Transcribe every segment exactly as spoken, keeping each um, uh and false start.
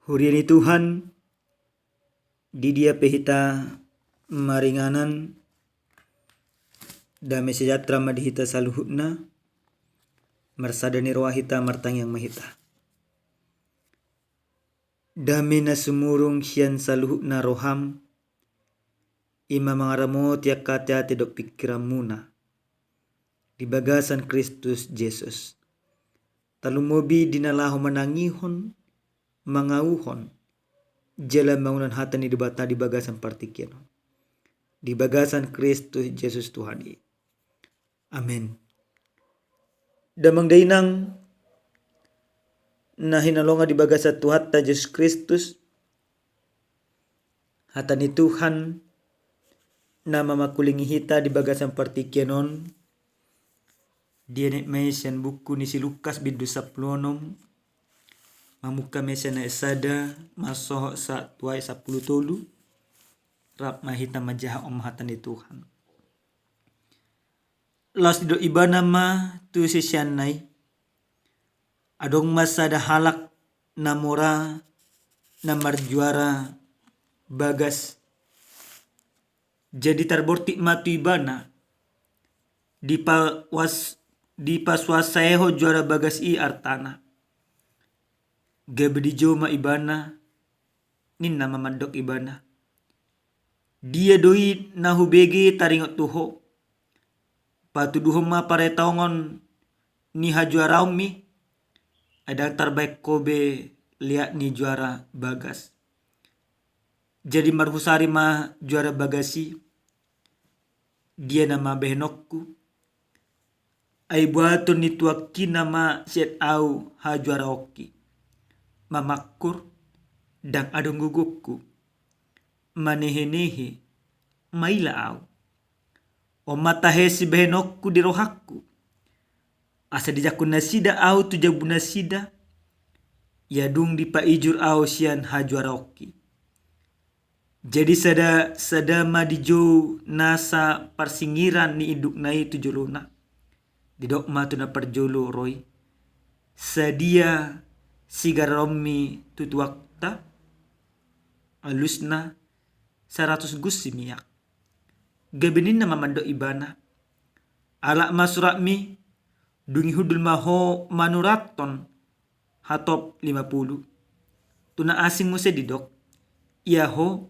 Huria ni Tuhan, di dia pe hita maringanan, dame sejahtera ma di hita saluhutna. Marsada ni roha hita, martangiang ma hita. Dame na sumurung sian saluhutna roham, i ma mangaramoti angka ateate dohot pingkiranmuna di bagasan Kristus Jesus. Tarlumobi di na laho manangihon, mangauhon, jala manguhon hata ni Debata di bagasan partingkian on. Di bagasan Kristus Jesus Tuhan i. Amen. Damang dainang na hinaholongan di bagasan Tuhanta Jesus Kristus, hata ni Tuhan na mamakulingi hita di bagasan partingkian on, dienet ma i sian buku ni si Lukas bindu sampulu onom, mamungka ma i sian ayat sada, masohot sahat tu ayat sampulu tolu, rap ma hita manjaha on hata ni Tuhan. Laos didok ibana ma tu siseanna i, adong ma sada halak na mora na marjuara bagas. Jadi tarbortik ma tu ibana, dipawas-, dipasuasaehon juara bagas i artana. Gabe dijou ma ibana, ninna ma mandok ibana: Dia do i na hubege taringot tu ho? Patuduhon ma partongon ni hajuaraonmi, ai ndang tarbahen ho be leak ni juara bagas. Jadi marhusari ma juara bagas i, dia nama bahenonku? Ai buaton ni tuangki nama sian au hajuaraonki, mamangkur ndang adong gogongku, manehenehe maila au. On ma tahe sibahenonku di rohangku, asa dijangkon nasida au tu jabu nasida, ia dung dipaijur au sian hajuaraonki. Jadi sada, sada ma dijou nasa parsingiran ni indukna i tu jolona. Didok ma tu na parjolo ro i: Sadia sigaraonmi tu tuangta? Alusna: Saratus gusi miak. Gabe ninna ma mandok ibana: Alap ma suratmi, dung i hundul ma ho manurathon hatop lima pulu. Tu na asing muse didok: Ia ho,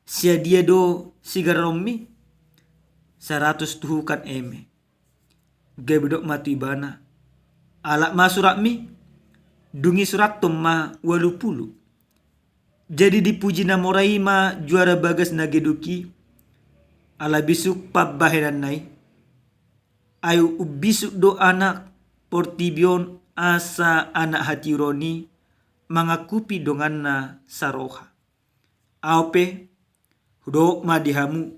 sadia do sigaraonmi? Saratus tuhukan eme. Gabe didok ma tu ibana: Alap ma suratmi, dung i surathon ma ualu pulu. Jadi dipuji na mora i ma juara bagas na geduk i, ala bisuk pambahenanna i. Ai umbisuk do anak portibi on asa anak hatiuron i mangakupi donganna saroha. Au pe, hudok ma di hamu,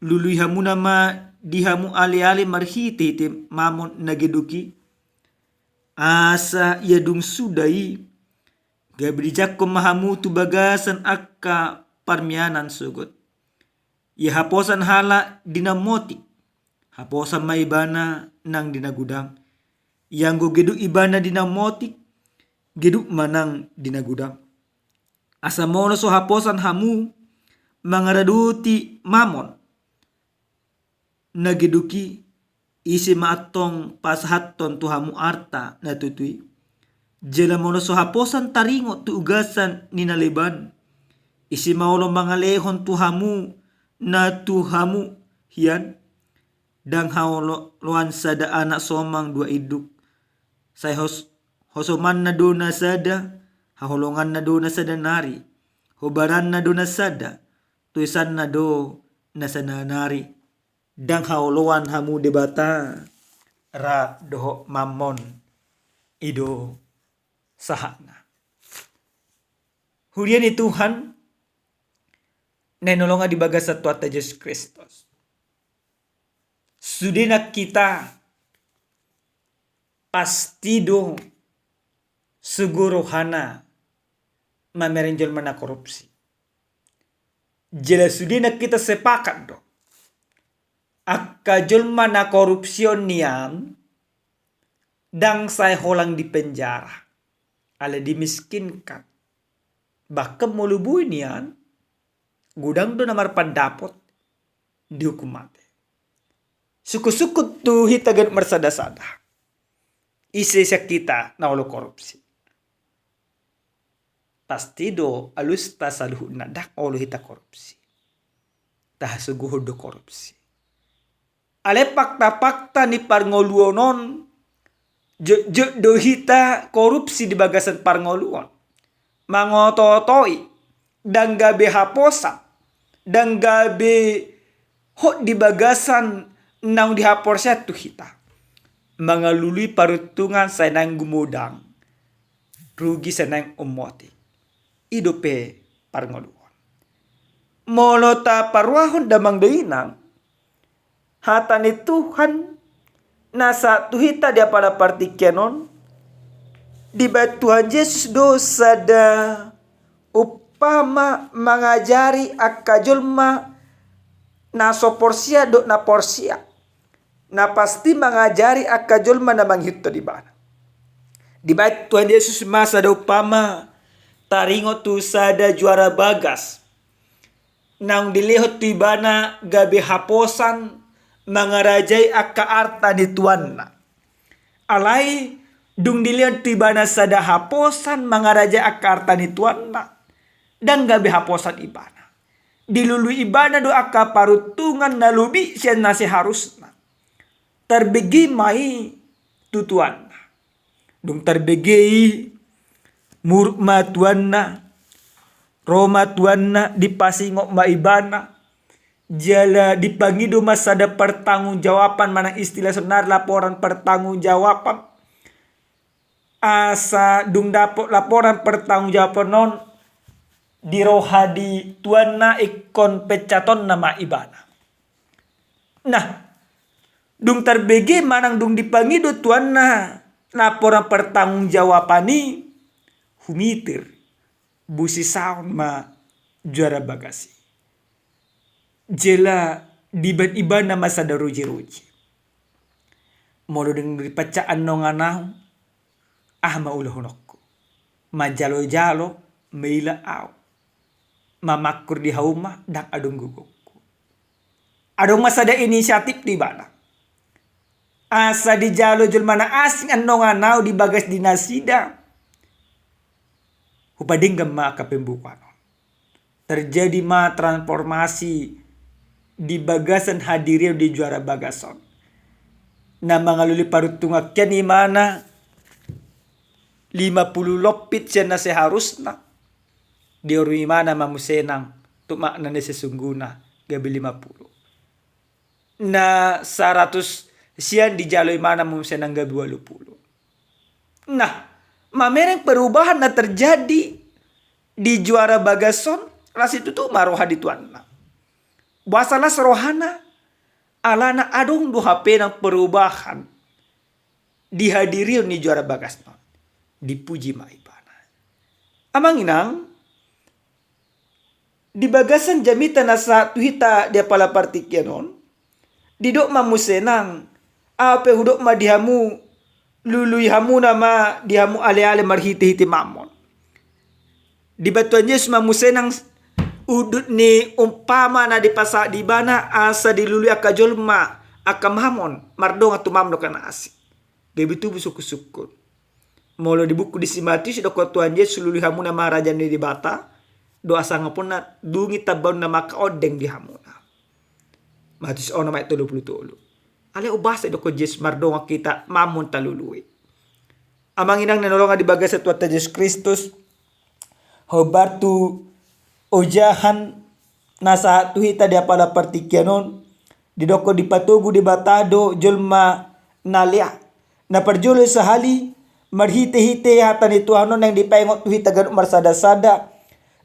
lului hamu nama di hamu aleale marhitehite mamon na geduk i, asa ia dung suda i, gabe dijangkon ma hamu tu bagasan angka parmianan sogot. Ia haposan halak di na motik, haposan ma ibana nang di na godang. Ianggo geduk ibana di na motik, geduk ma nang di na godang. Asa molo so haposan hamu mangaradoti mamon na geduk i, ise ma antong pasahathon tu hamu arta na tutu i? Jala molo so haposan taringot tu ugasan ni na leban, ise ma olo mangalehon tu hamu na tu hamu hian? Ndang haoloan sada anak somang dua induk. Sai hos-, hosomanna do na sada, haholonganna do na sada nari, hobaranna do na sada, toisanna do na sada nari. Ndang haoloan hamu Debata rap dohot mamon, i do sahatna. Huria ni Tuhan na hinaholongan di bagasan Tuhanta Jesus Kristus. Sude nang hita pasti do sogo rohana mamereng jolma na korupsi. Jala sude nang hita sepakat do, angka jolma na korupsi on nian ndang sai holan di penjara. alai dimiskinkan. Bahkan molo boi nian, godang do na marpandapot dihukum mate. Sungkun-sungkun tu hita ganup marsada-sada. Ise sian hita na olo korupsi? Pasti do alusta saluhutna ndang olo hita korupsi. Tahasogohon do korupsi. Alai fakta-fakta ni parngoluon on, jotjot do hita korupsi di bagasan parngoluon. Mangoto-otoi, ndang gabe haposan, ndang gabe hot di bagasan naung dihaporseai tu hita. Mangalului paruntungan sai naeng gumodang, rugi sai naeng ummotik. I dope parngoluon. Molo taparrohahon damang dainang, hata ni Tuhan na sahat tu hita di apala partingkian on, dibaen Tuhan Jesus do sada umpama mangajari angka jolma na so porsea dohot na porsea. Na pasti mangajari angka jolma na mangihuthon ibana. Dibaen Tuhan Jesus ma sada umpama taringot tu sada juara bagas naung dilehon tu ibana gabe haposan mangarajai angka arta ni tuanna. Alai dung dilehon tu ibana sada haposan mangarajai angka arta ni tuanna, ndang gabe haposan ibana. Dilului ibana do angka paruntungan na lobi sian na seharusna. Tarbege ma i tu tuanna. Dung tarbege i, muruk ma tuanna, ro ma tuanna, dipasingot ma ibana, jala dipangido ma sada pertanggungjawaban, manang istilah saonari laporan pertanggungjawaban. Asa dung dapot laporan pertanggungjawaban on, di roha ni tuanna ingkon pencatonna ma ibana. Nah, dung tarbege manang dung dipangido tuanna laporan pertanggungjawaban i, humitir, busisaon ma juara bagas i. Jala dibaen ibana ma sada roji-roji. Molo dung dipancang annon ahu, aha ma ulahononku? Manjalo-jalo, maila ahu. Mamangkur di hauma, ndang adong gogongku. Adong ma sada inisiatif di ibana. Asa dijalo jolma na asing annon ahu di bagas di nasida. Hupadenggan ma angka pembukaan on. Terjadi ma transformasi di bagasan hadirion di juara bagas on. Na mangalului paruntungan kian imana lima pulu lompit sian na seharusna. Diorui imana ma muse nang tu makna na sesungguhna gabe lima pulu. Na saratus sian dijalo imana ma muse nang gabe ualu pulu. Nah, mamereng perubahan na terjadi di juara bagas on, las situtu ma roha di tuanna. Boasa las rohana, alana adong do hape nang perubahan di hadirion ni juara bagas on. Dipuji ma ibana. Amang inang, di bagasan jamita na sahat tu hita di apala partingkian on, didok ma muse nang, ahu pe hudok ma di hamu, lului hamuna ma di hamu ale-ale marhite-hite mamon. Dibaen Tuhan Jesus ma muse nang undut ni umpama na dipasahat di ibana asa dilului angka jolma angka mamon, mardongan tu mamon dohot na asing. Gabe tubu sungkun-sungkun. Molo di buku di si Matius, didok Tuhan Jesus, lului hamuna ma Harajaon ni Debata, dohot hasangaponna, dung i tambaon na mangkaondeng di hamuna. Matius onom ayat tolu pulu tolu. Alai umbahen didok Jesus mardongan hita mamon talului. Amang inang na hinaholongan di bagasan Tuhanta Jesus Kristus, hombar tu ojahan na sahat tu hita di apala partingkian on, didok dipatogu Debata do jolma na lea. Na parjolo sahali, marhite-hite hata ni Tuhan on naeng dipaingot tu hita ganup marsada-sada,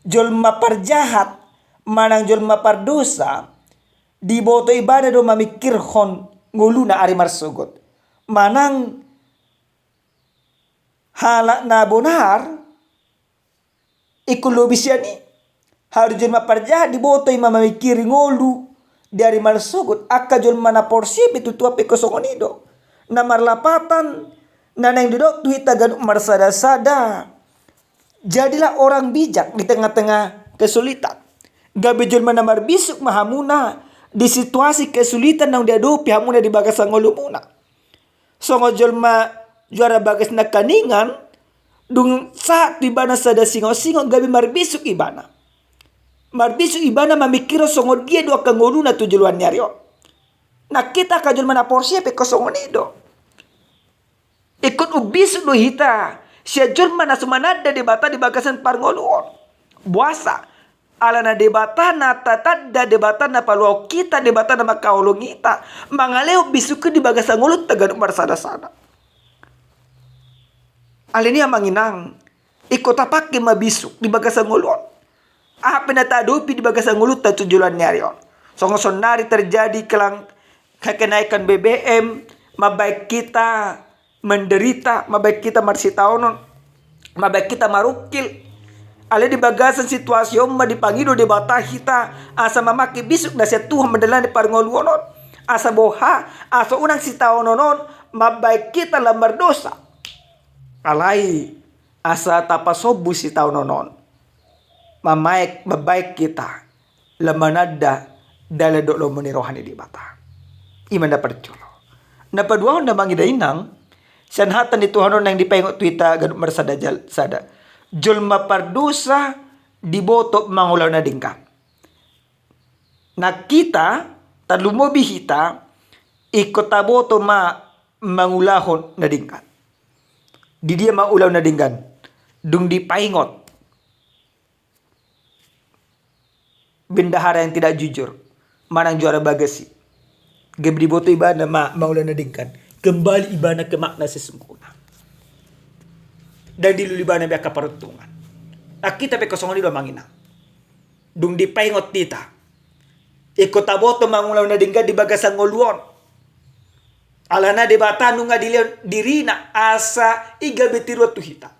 jolma parjahat manang jolma pardosa, diboto ibana do mamingkirhon ngoluna ari marsogot. Manang halak na bonar, ingkon lobi sian i. Haru jolma parjahat diboto i ma mamingkiri ngolu di ari marsogot, angka jolma na porsea pe tutu pe ingkon songon i do. Na marlapatan, na naeng didok tu hita ganup marsada-sada, Jadilah orang bijak di tengah-tengah kesulitan. Gabe jolma na marbisuk ma hamuna di situasi kesulitan naung diadopi hamuna di bagasan ngolumuna. Songon jolma juara bagas nangkaningan, dung sahat tu ibana sada singot-singot, gabe marbisuk ibana. Marbisuk ibana mamingkirhon songon dia do angka ngoluna tu joloan ni ari on. Nang hita angka jolma na porsea pe ingkon songon i do. Ingkon umbisuk do hita sian jolma na so mananda Debata di bagasan parngoluon. Boasa? Alana Debata na tatanda, Debata na paluahon hita, Debata na mangkaholongi hita mangalehon bisuk i di bagasan ngolunta ganup marsada-sada. Alani i, amang inang, ingkon tapangke ma bisuk di bagasan ngolu on. Aha pe na taadopi di bagasan ngolunta tu joloan ni ari on. Songon saonnari terjadi kelang, kenaikan B B M, mambaen hita menderita, mambaen hita marsitaonon, mambaen hita marungkil. Alai di bagasan situasi on ma dipangido Debata hita asa mamangke bisuk na sian Tuhan mandalani parngoluon on. Asa boha? Asa unang sitaonon on mambaen hita lam mardosa. Alai asa tapasombu sitaonon on, mamaek, mambaen hita lam mananda dalan dohot lomo ni roha ni Debata. I ma na parjolo. Na paduahon, amang inang, sian hata ni Tuhan on naeng dipaingot tu hita ganup marsada jal-, sada. Jolma pardosa diboto mangulahon na denggan. Nang hita, tarlumobi hita, ingkon taboto ma mangulahon na denggan. Di dia ma ulaon na denggan? Dung dipaingot bendahara yang tidak jujur manang juara bagas i, gabe diboto ibana ma mangulahon na denggan. Kembali ibana ke makna sesungguhna. Ndang dilului ibana be angka paruntungan. Nang hita pe ingkon songon i do, amang inang. Dung dipaingot hita, ingkon taboto mangulahon na denggan di bagasan ngolu on. Alana Debata nunga dilehon dirina asa i gabe tiruan tu hita.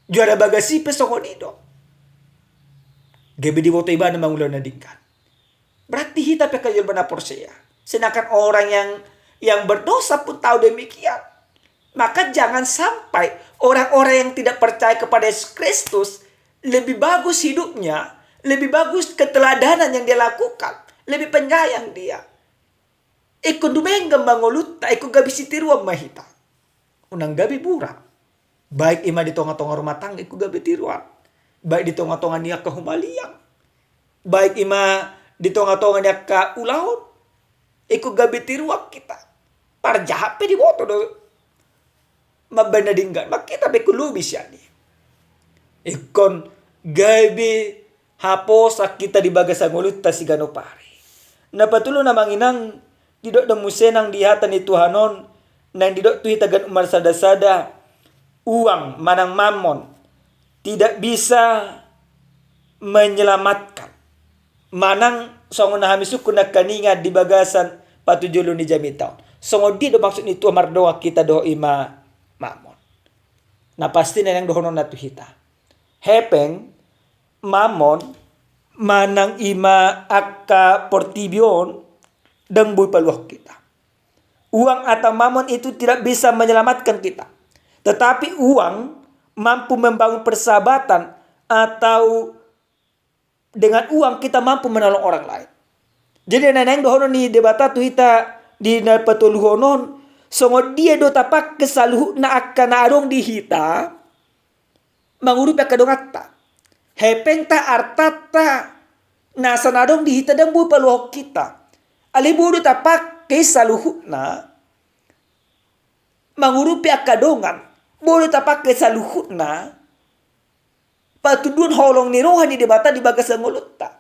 Juara bagas i pe songon i do. Gabe diboto ibana mangulahon na denggan. Berarti hita pe angka jolma na porsea. Sedangkan orang yang, yang berdosa pun tahu demikian. Maka jangan sampai orang-orang yang tidak percaya kepada Yesus Kristus lebih bagus hidupnya, lebih bagus keteladanan yang dia lakukan, lebih penyayang dia. Ingkon dumenggan ma ngolunta, ingkon gabe sitiruan ma hita. Unang gabe burak. Baik i ma di tonga-tonga rumah tangga, ingkon gabe tiruan. Baik di tonga-tonga ni angka humaliang. Baik i ma di tonga-tonga ni angka ulaon, ingkon gabe tiruan hita. Parjahat pe diboto do mambaen na denggan, nang hita pe ingkon lobi sian i. Ingkon gabe haposan hita di bagasan ngolunta siganup ari. Na patolu, amang inang, didok do muse nang di hata ni Tuhan on, naeng didok tu hita ganup marsada-sada, uang manang mammon tidak bisa menyelamatkan. Manang songon na hami sungkun nangkaningan di bagasan patujolo ni jamita on, songon dia do maksud ni Tuhan mardongan hita dohot i ma mammon? Na pasti naeng dohononna tu hita, hepeng, mammon, manang i ma angka portibi on, ndang boi paluahon hita. Uang atau mammon itu tidak bisa menyelamatkan kita. Tetapi uang mampu membangun persahabatan, atau dengan uang kita mampu menolong orang lain. Jadi, na naeng dohonon ni Debata tu hita di na patoluhon on, songon dia do tapangke saluhutna angka na adong di hita, mangurupi angka donganta. Hepengta, artanta, nasa na adong di hita ndang boi paluahon hita. Alai boi do tapangke saluhutna mangurupi angka dongan. Boi do tapangke saluhutna patunduhon holong ni roha ni Debata di bagasan ngolunta.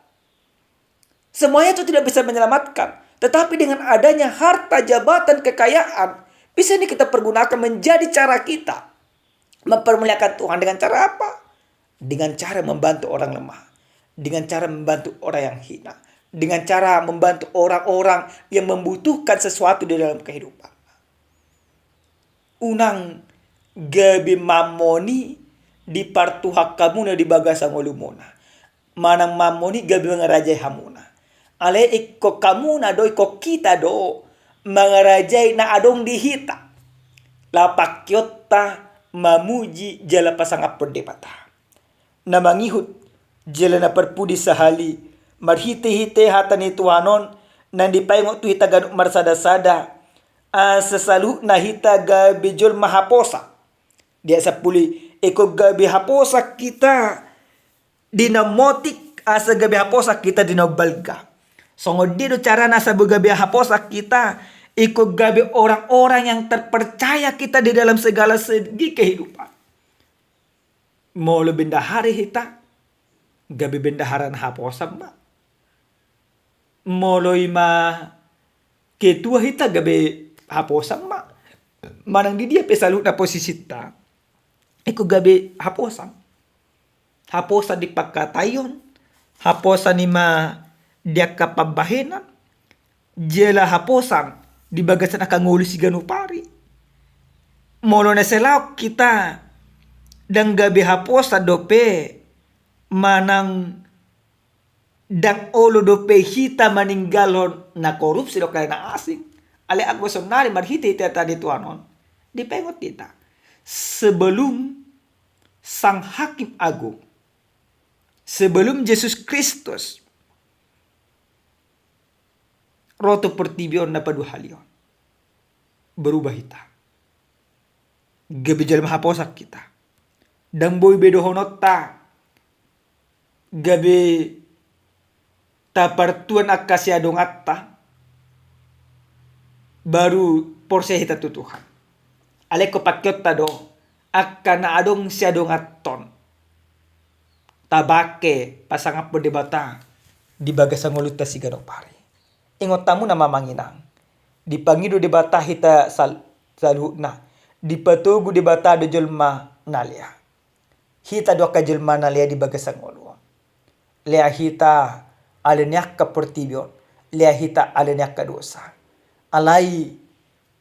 Semuanya itu tidak bisa menyelamatkan. Tetapi dengan adanya harta, jabatan, kekayaan, bisa ini kita pergunakan menjadi cara kita mempermuliakan Tuhan. Dengan cara apa? Dengan cara membantu orang lemah. Dengan cara membantu orang yang hina. Dengan cara membantu orang-orang yang membutuhkan sesuatu di dalam kehidupan. Unang gabe mammon i dipartuhan hamuna di bagasan ngolumuna. Manang mammon i gabe mangarajai hamuna. Alai ingkon hamuna do, ingkon hita do mangarajai na adong di hita. Laho pangkeonta, mamuji jala pasangaphon Debata. Na mangihut jala na parpudi sahali, marhitehite hata ni Tuhan on, na dipaingot tu hita ganup marsadasada, asa saluhutna hita gabe jolma haposan. Di ayat sampulu i, ingkon gabe haposan hita di na motik, asa gabe haposan hita di na umbalga. Songon dia do carana asa boi gabe haposan hita? Ingkon gabe orang-orang yang terpercaya kita di dalam segala segi kehidupan. Molo bendahari hita, gabe bendahara na haposan ma. Molo i ma ketua hita, gabe haposan ma. Manang di dia pe saluhutna posisinta, ingkon gabe haposan. Haposan di pangkataion, haposan i ma di angka pambahenan, jala haposan di bagasan angka ngolu siganup ari. Molo na sai laho hita ndang gabe haposan dope, manang ndang olo dope hita maninggalhon na korupsi dohot na asing. Alai anggo saonari marhitehite hata ni Tuhan on, dipaingot hita, sebelum Sang Hakim Agung, sebelum Jesus Kristus ro tu portibi on na paduahali on, berubah hita. Gabe jolma haposan hita. Ndang boi be dohononta gabe tapartuan angka siadonganta, baru porsea hita tu Tuhan. Alai ingkon pakeonta do angka na adong siadonganton, tapake pasangaphon Debata di bagasan ngolunta siganup ari. Ingot hamu na amang inang, dipangido Debata hita sal-, saluhutna, dipatogu Debata do jolma na lea. Hita do angka jolma na lea di bagasan ngolu on. Lea hita ala ni angka portibi on, lea hita ala ni angka dosa. Alai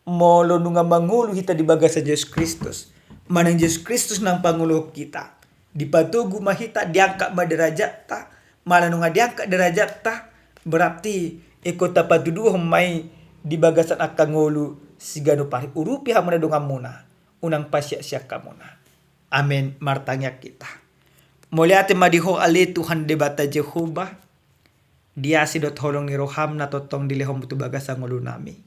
molo nunga mangolu hita di bagasan Jesus Kristus, manang Jesus Kristus naung pangoluhon hita, dipatogu ma hita, diangkat ma derajatta, manang nunga diangkat derajatta, berarti ingkon tapatuduhon ma i di bagasan angka ngolu siganup ari. Urupi hamu na donganmuna, unang pasiaksian hamuna. Amen. Martangiang hita. Mauliate ma di Ho ale Tuhan Debata Jahowa, di asi dohot holong ni roham na tongtong dilehonmu tu bagasan ngolunami.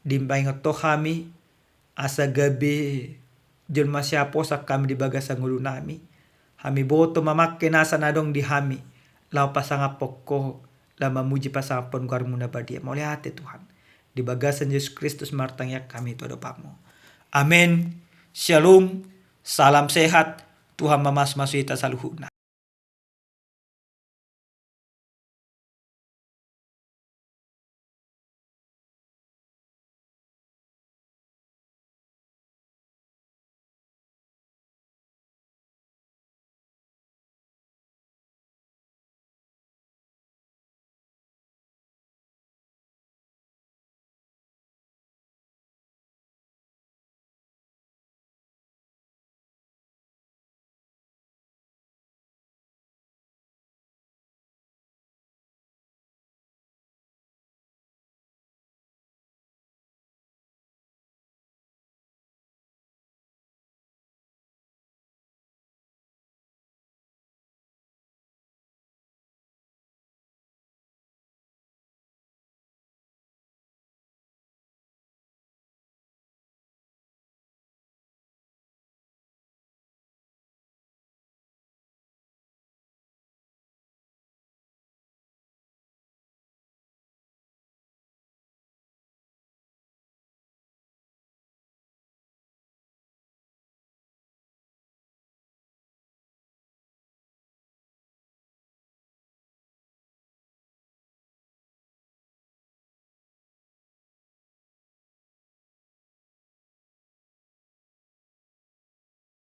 Dipaingot Ho hami, asa gabe jolma sihaposan hami di bagasan ngolunami. Hami boto mamake nasa na adong di hami, laho pasangaphon Ho, laho mamuji pasangaphon goarmu na badia. Mauliate Tuhan. Di bagasan Jesus Kristus martangiang hami tu adopanmu. Amen. Shalom. Salam sehat. Tuhan mamasumasu hita saluhutna.